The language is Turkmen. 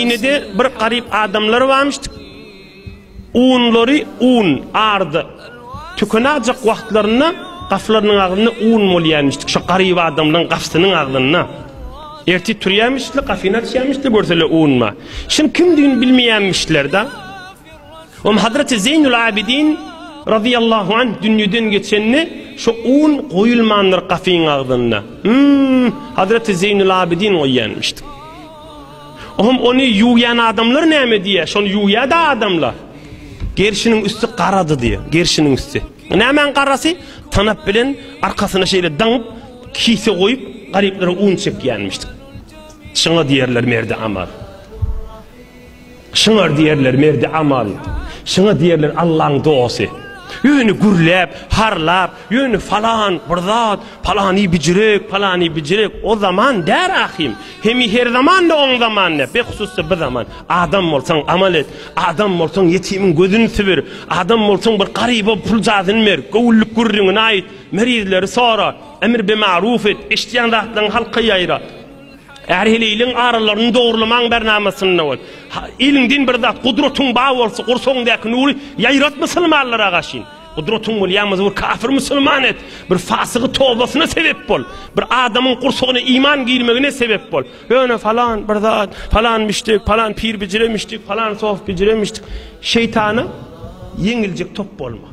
Medinede bir garyp adamlar barmyşdyk. Unlary un, ardy. Tükenajak wagtlarynda gaflarynyň agzynda un bolýarmyşdyk. Şo garyp adamlaryň gafsynyň agzynda. Ertir turýarmyşdylar, gafyny açýarmyşdylar, görseler un bar. Şuň kimdigini bilmeýärmişler-de. Oňa Hazreti Zeýnul Abidin razyýallahu anh dünýeden geçende şo un goýulmandyr gafyň agzynda. Hum, Hazreti Zeýnul Abidin goýýarmyşdyk. Ohm ony ýuwýan adamlar näme diýýär? Şony ýuwýar-da adamlar. Gerşiniň üsti garady diýýär. Gerşiniň üsti. Nämäň garasy? Tanap bilen arkasyna şeýle daňyp, kise goýup, garyplara un çekýänmişdik. Şuňa diýerler merdi amal. Şuňa diýerler merdi amal. Şuňa diýerler Allaň dosty. Ýöne gürläp, harlap, ýöne falan bir zat, palany bijirek, palany bijirek, o zaman däl ahym. Hemi her zaman-da oň zaman däl, behususda bu zaman. Adam bolsaň amal et, adam bolsaň ýetimiň gözüni sübür, adam bolsaň bir garyba puljazyny ber, göwünlik gürrüňini aýt, merizleri sora, emr be maruf et, eşidýän zatlaryňy halka ýaýra. Är-heleýliň aralaryny dogrulamaň bernamasynda bol. Eliňden bir zat, gudratyň bar bolsa, gursagyňdaky nury ýaýrat musulmanlara garşy. Gudratyň bolýamyz bir kafir musulman et, bir fasygy tobasyna sebep bol, bir adamyň gursagyna iman girmegine sebep bol. Ýöne falan bir zat, falan müşdik, falan pir bijiremişdik, falan sof bijiremişdik. Şeýtana ýeňiljek top bolma.